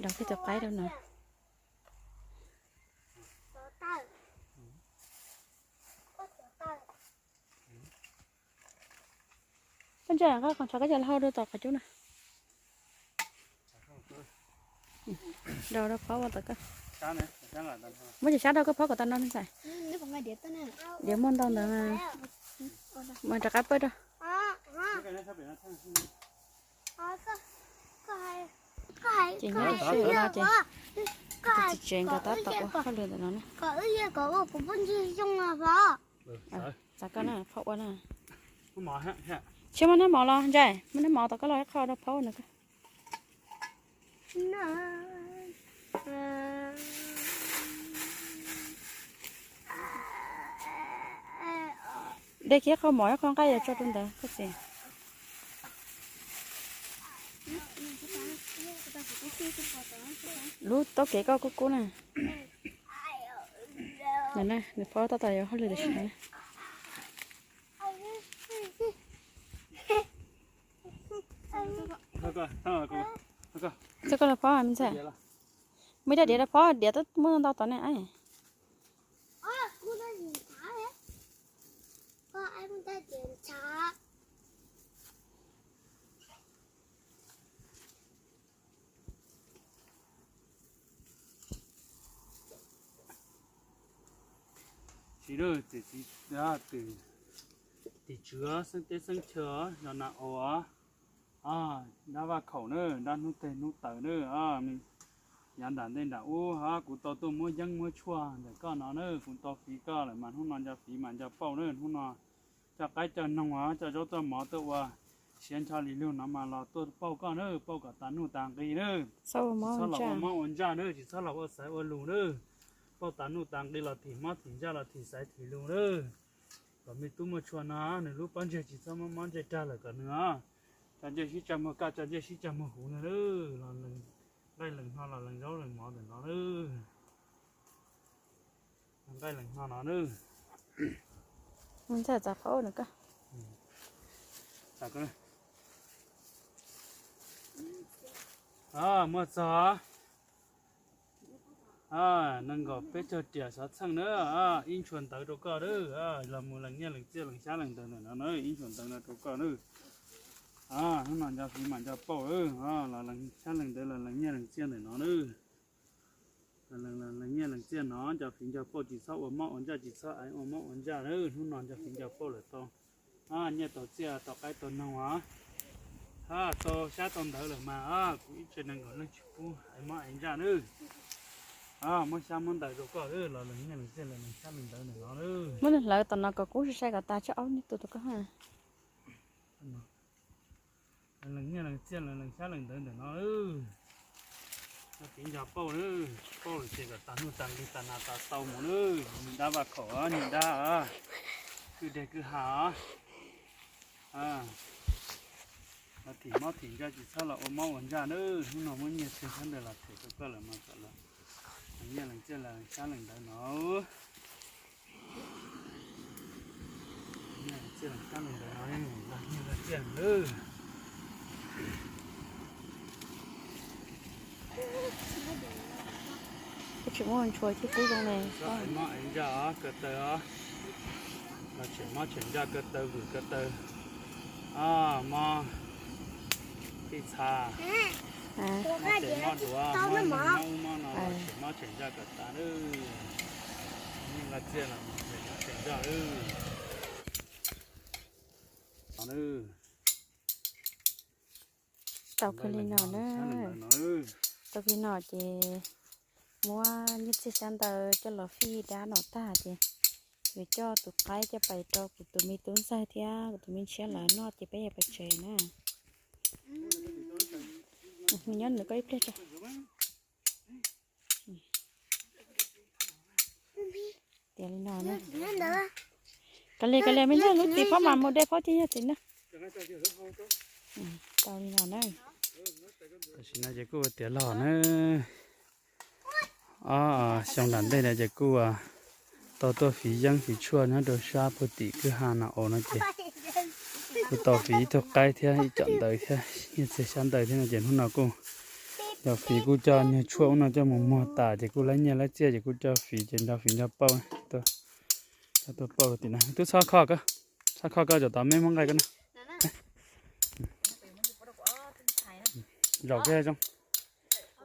Daus tej tus qaib rau no. Koj ntsia qhov tshav koj cov hlau rau tom qhov cub na. Daus rau phob ua tom koj. Muab cov xyab rau koj phob kom tau no ntxhais. Diav muaj ntau ntawd mas rov qab pawj rau. Ces nyob rau sij hawm no ces tus txiv tsev nkawd tab tom ua hauj lwm ntawm no na. Txav koj na, phob ua na. Tshiab muab nab mov los ntxhais, muab nab mov tom koj los ib qho rau phob ua na koj. De kiag qho mov ib qho nqaij yuav tso rau ntawd koj txiv. Lub taub kev koj kub kub na. Nws phob tab tom yuav hauj lwm tam sim no na. Txog koj los phob me ntxhais. Muaj ib rab diav rau phob, diav twb muaj ntau tod ne. Tsis, tim tswv xeeb teb xeeb chaw, yog nas aus, dab vaj khaum na, dab hnub teg hnub taws na. Yav nram ntej nram ub kuv tau tuaj muab yeeb muab tshuaj ntawm koj no na, kuv tau fiv koj lawm mas hnub no nco fiv mas nco pauj na. Hnub no coj qaib coj noog, coj zaub coj mov tuaj ua siav ncho li lug no mas los tuaj pauj koj na, pauj kom tas nuj tas nqi na. Txhob los ua mob ua ntsaj na, tsis txhob los ua xaiv ua lus na. Pauj tas nuj tas nqi los thim mob thim ntsaj los thim xaiv thim lus na. Kom me tub muaj tshua no nws lub pob ntseg tsis txhob mob mob ntsej rag lawm kom nws os, tso ntsej sib tso muag kaj, tso ntsej sib tso muag huv no na. Los nqaij lees hno los lees zaub lees mov ntawm no na. Nqaij lees hno no na. Ntxhais txav qhov ua nws koj. Muaj txog nees nkaum peb caug riam xov txheej na, ib ntshua ntawv rau koj na. Los mus lees nyiaj lees txiaj lees xyab lees ntawv ntawm no na, ib ntshua ntawv no rau koj na. Hnub no nco fiv mas nco pauj, los lees xyab lees ntawv los lees nyiaj lees txiaj ntawm no na. Lees nyiaj lees txiaj no nco fiv nco pauj tsis txhob ua mob ua ntsaj tsis txhob aiv ua mob ua ntsaj na. Hnub no nco fiv nco pauj lawm tau nyiaj tau txiaj tau qaib tau noog os. Tau xyab tau ntawv lawm mas kuv ib tse nees nkaum leej tsis pub aiv mob aiv ntsaj na. Muab xyab muab ntawv rau koj los lees nyiaj lees txiaj los lees xyab lees ntawv ntawm no na. Muab nws hlawv tom no kom kub sai sai kom tas tso aub nyiaj tu rau koj ha. Lees nyiaj lees txiaj lees xyab lees ntawv ntawm no. Nco fiv nco pauj na, pauj lawm ces kom tas nuj tas nqi tas nas tas tau mus na. Niag dab vaj khaum, niag dab kwj deg kwj ha os. Los thim mob thim ntsaj tsis txhob los ua mob ua ntsaj na. Hnub no muab nyiaj txiag xyab ntawv los them rau koj lawm mas kom los nyiaj lees txiaj lees xyab lees ntawv no. Nyiaj lees txiaj lees xyab lees ntawv no, los nyiaj lees txiaj na. Kuv tsis muaj ntshua thiab kub zoo ne. Aiv mob aiv ntsaj os ko taw os. Los tshem mob tshem ntsaj ko taw vwm ko taw. Mob tij txha, mob tes mob duav, mob neeg mob ub mob no los tshem mob tshem ntsaj kom tas na. Nyiaj lees txiaj los tshem mob tshem ntsaj na. Tau kiag li no na. Tau kiag no ces muab nyiaj txiag xyab ntawv coj los fij dab no tag ces yuav coj tus qaib coj pais rau kuv tus me tub ntxawg thiab kuv tus me ntxhais lawv noj ces peb yuav pais tsev na. Nyob nws koj ib pliag tso. Tiav li no na. Ka li ka li me ntxhais, lub txiv phob mas mus de phob cia yog txiv na. Tau li no na. Tam sim no ces kuj tiav los na. Ob xyoo nram ntej no ces kuj tau tuaj fiv yeeb fiv tshuaj nyob rau sab puag tim kwj ha no no ces kuj tau fiv ib tug qaib thiab ib co ntawv thiab nyiaj txiag xyab ntawv thiab no ces hnub no kuj Cov fiv kuj coj nyuag tshuaj ub no coj mus muag tas ces kuj laib nyiaj laib txiaj ces kuj coj fiv ces nrog fiv nrog pauj, coj tuaj pauj tim no. Twb txhob kho koj, txhob kho koj, cov tod me muab nqaij koj na. Zaum kiag zoo,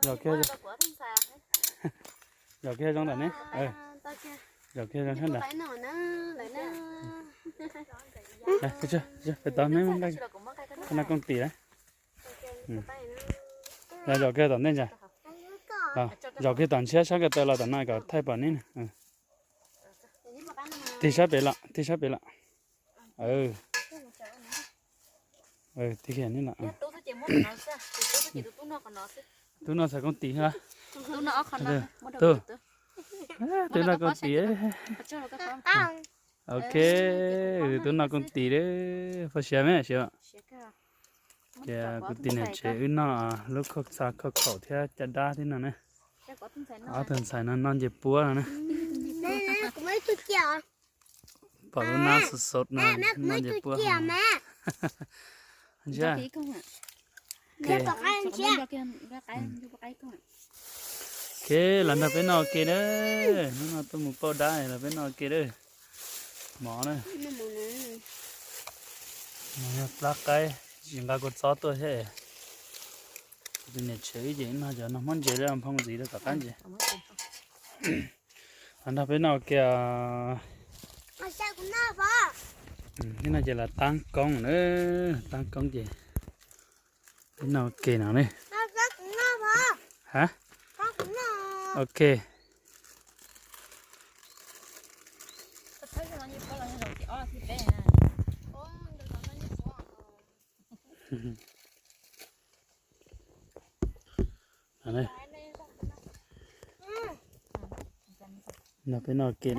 zaum kiag, zaum kiag zoo ntawm ne. Zaum kiag zoo sab nrad. Pem tod me muab nqaij, no kooj tis lawm. Zaum kiag tom ntej ntsa, zaum kiag tom ntshiab sab ko taw los tom no kom thaij pom neb na. Tig sab pem los, tig sab pem los. Tig kiag neb los. Tub no xav kooj tis. Tub, tub no kooj tis. Ok, tub no kooj tis lawm, poj siab me siab. Ces kuv tus niam tsev wb noj lub khauj txha khauj khaum thiab caj dab thiab no na. Ob tug ntxhais no noj ncej puab no na. Pom lub nab xov xov no noj ncej puab. Ntsia. Ok, los nrog peb noj ua ke na. Hnub no tuaj mus pauj dab los peb noj ua ke na. Mov na. Mov yog plab qaib, tsis nqa kua txob tuaj thiab. Kuv tus niam tsev ib ces noj cov no hmab ntses thiab nphoo ntxiv rau tom qab ntses. Los nrog peb noj ua ke. Hnub no ces los tab koob na, tab koob ces peb noj ua ke no ne. Ha, ok. Nrog peb noj ua ke na.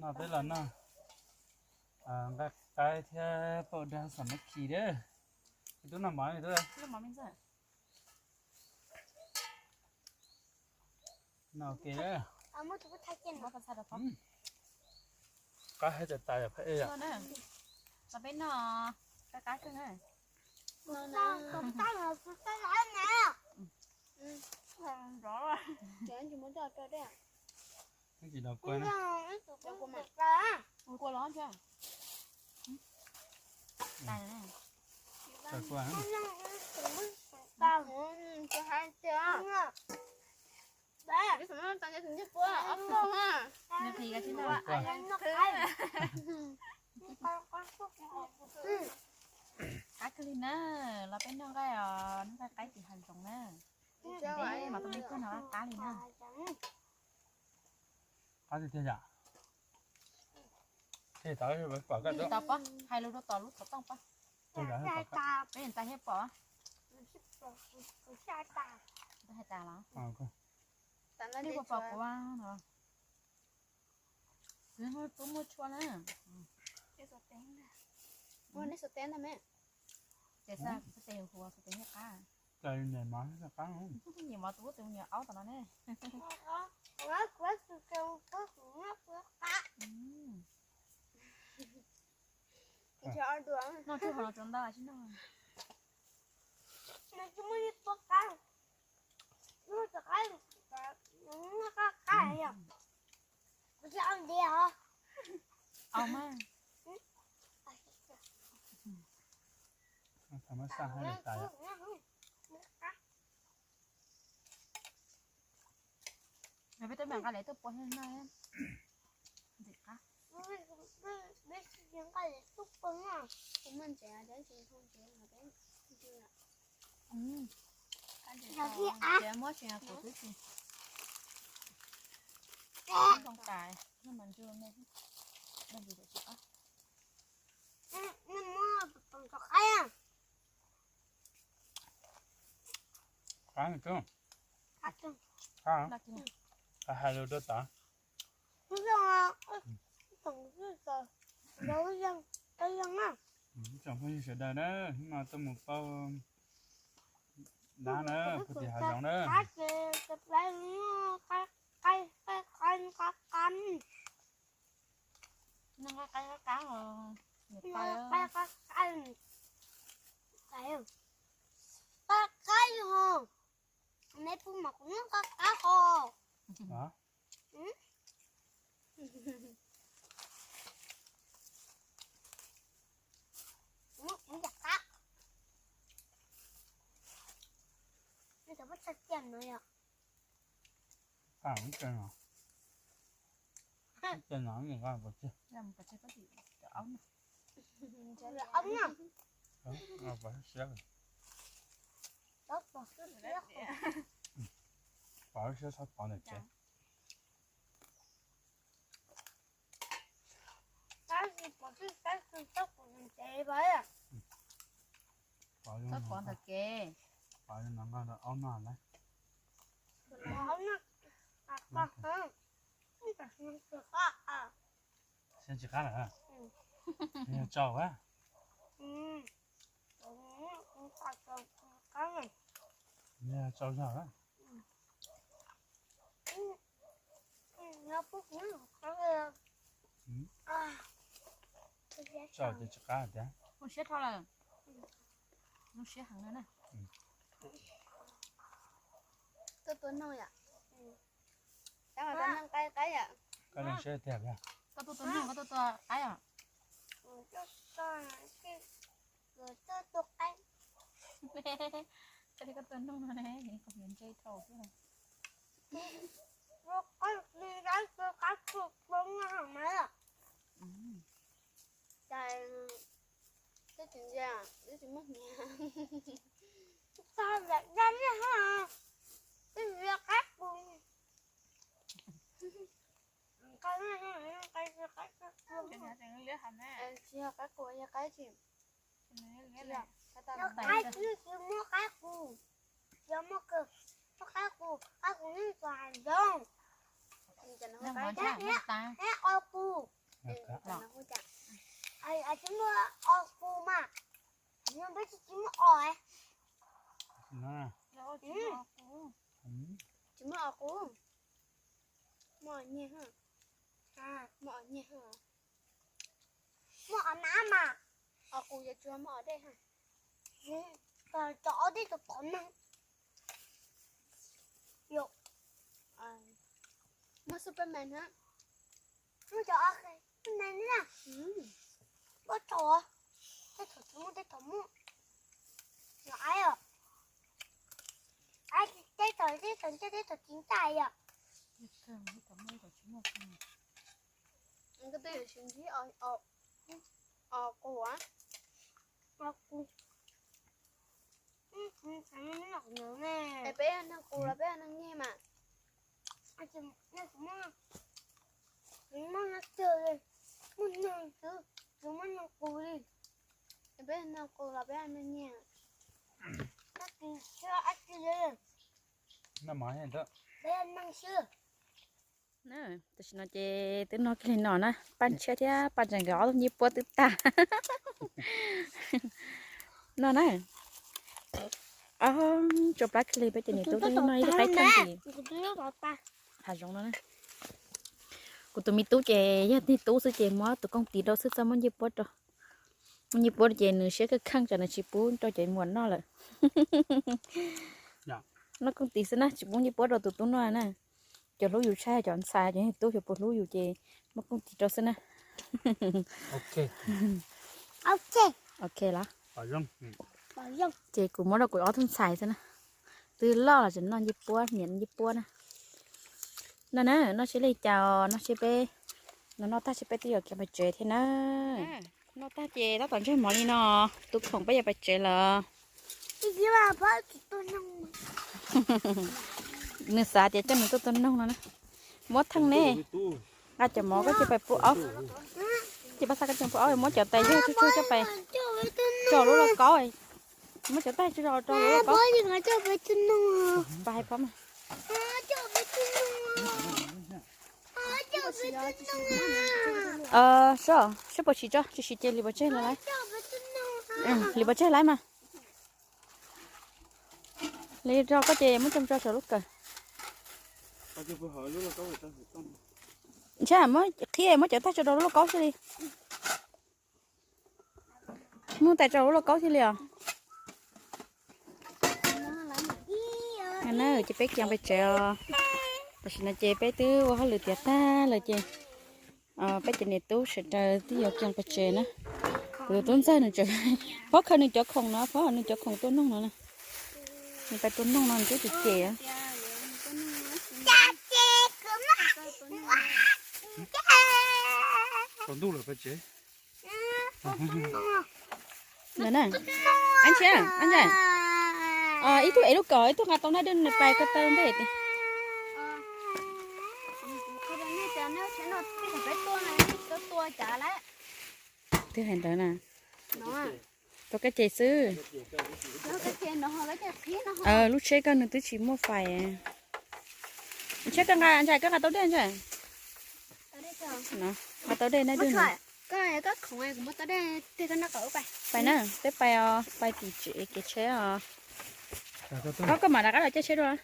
No peb los noj nqaij qaib thiab pauj dab xam mab khi na. Tub noj mov, tub. Noj ua ke. Qab hab tas tas yom, phab ej yom. Los peb noj qab qab kawg na. Tsis los kua na. Kua los. Qab kawg li na, los peb noj nqaij os, noj nqaij qaib tim hav zoov na. Mas tau me kawg no qab li na. Qab tiag tiag yom. Tod pom, hais lus rau tom lub xov tooj pab. Peb tais thiab pom. Hais tas los. Nej puas pom kuv no? Kuv tub muaj tshuaj na. Muaj nej xov teb ntag me. Ces xa kuv tes huv xov teb qab. Nyiam mov tus ub tus nyiam aub tom no ne. Noj tshuaj hauv no tsuas ntau tsis noj. Au mas. Peb twb mam nqa lawv tuaj pua thiab no. Ntxim qab. Muab tsev kuv twb tsis. Zoo tais no mas ntsw me. Dag ntsis tam sim. Qab, qab hais lus rau tod. Ib tsoom phooj ywg sawv daws na, hnub no tuaj mus pauj dab na, puag tim hav zoov na. Qab qab ho, neb pub mas kuv noj qab qab ho. Kuv noj kuv cov qab. Neb cov pub txog tiam no yom. Pam ib ce no, ib ce no nqa pov tseg. Ob na. Pov siab, pov siab txhob pov ntawm tsev. Txhob pov ntawm kev. Pov no nqa rau ob na lawm. Siab tsis qab lawm. Yog tsau a. Yog tsau zog a. Tsau ces tsis qab tiag. Zoo siab dhau lawm. Zoo siab heev no na. Tuaj tua noog yom. Tab mas tua noog qaib qaib yom. Koj zoo siab tiag. Koj tuaj tua noog, koj tuaj tua qaib os. Koj li koj tua noog no ne, kuv ntse dhau xwb. Cas twb tsis ntse, twb tsis muaj hniav. Tau lam dab ne ha, twb ntse qab kuv. Tsis yog qab kuv, yog qab tsis, yog qab tsis, tsis muaj qab kuv, yog muaj kawg, muaj qab kuv, qab kuv yeej txog hav zoov. Qab os kuv, tsis muaj os kuv mas, peb tsis muaj os. Tsis muaj os kuv, muaj os nyiaj, muaj os nyiaj, muaj os nab mas, os kuv yuav tsuas muaj os dej ha. Cov os dej txom txom neeg. Muaj Superman na. Muaj cov os Superman na. Muaj txom, tej thaum tsis muaj tej thaum muaj. Yog aib os. Aib tej thaum, tej thaum ntsej tej thaum tsis ntsaj yom. Koj twb yuav tsis ntsib os kuv, os kuv. Es peb yog neeg qus los peb yog neeg nyiag mas? Muaj neeg xwb, tsis muaj neeg qus li. Es peb yog neeg qus los peb yog neeg nyiag? Peb yog neeg xwb. Tam sim no ces twb noj kiag li no na, Paj Ntshiab thiab Paj Ntsees nkawd ob tug ncej puab twb tag. No na, tso plab kiag li peb ces niam tub twb noj ib lub qaib theej tim hav zoov no na. Kuv tus me tub ces yog niag tub xwb ces muab tus kooj tis rau xwb, txhob muab ncej puab rau. Muab ncej puab rau ces nws siab kheej kheej ces nws tsis pub rau cov muam noj lawm. Noj kooj tis xwb na, tsis pub ncej puab rau tus tub noj na. Cov hlub yus tshaj cov ntxhais, cov niag tub cov puas hlub yus ces muab kooj tis rau xwb na. Ok los. Ces kuv muab rau kuv ob tug ntxhais xwb na. Twb loj los tseem noj ncej puab, niam ncej puab na. No na, noj seb li cas, noj seb peb, no noj tag seb peb twb yuav kiag pais tsev thiab na. Noj tag ces tab tom ntseg mov li no, tub khoom peb yuav pais tsev lawm. Nws xav tias coj nws tuaj tua noog no na. Muab theej ne, nqa cov mov koj cia pais pub aub. Ces pab xav koj cia pub aub, muab cov tais yog tsuag tsuag coj pais tso lub lauj kaub. Muab cov tais tso rau lub lauj kaub. Pab hais phom mas. Seb, seb puas siv tso, tsis siv ces li pov tseg lawm. Li pov tseg lawm mas. Li rau koj ces muab coj tso saum lub kawm. Ntshe muab qhib muab cov tag tso rau lub lauj kaub xwb li. Muab tais rau lub lauj kaub thiaj li os. Na ces peb kiag pais tsev os. Tam sim no ces peb twb ua hauj lwm tiav tag lawm ces peb cov niam tub sawv daws twb yuav kiag pais tsev na. Kuv tus tub ntxawg nws tseem phob khaws nws cov khoom no, phob nws cov khoom tua noog no na. Nws pais tua noog no nws twb cem cem. Tsaus ntuj lawm pais tsev. Ntawm na, ab ntsia, ab ntsia. Ib tug ev lub kawm, ib tug nqa tau na, dej nws pais ko taw ntej tiag. Twb hais ntawd na. Tau kab ces xwb. Lub tsheb koj nws twb tsis muaj fais. Tsheb koj nqa, ntsia koj nqa tau dej ntsia. Nqa tau dej na dej. Pais na, peb pais os, pais tim tsev kev tsheb os. Koj, koj mam rov qab los caij tsheb dua.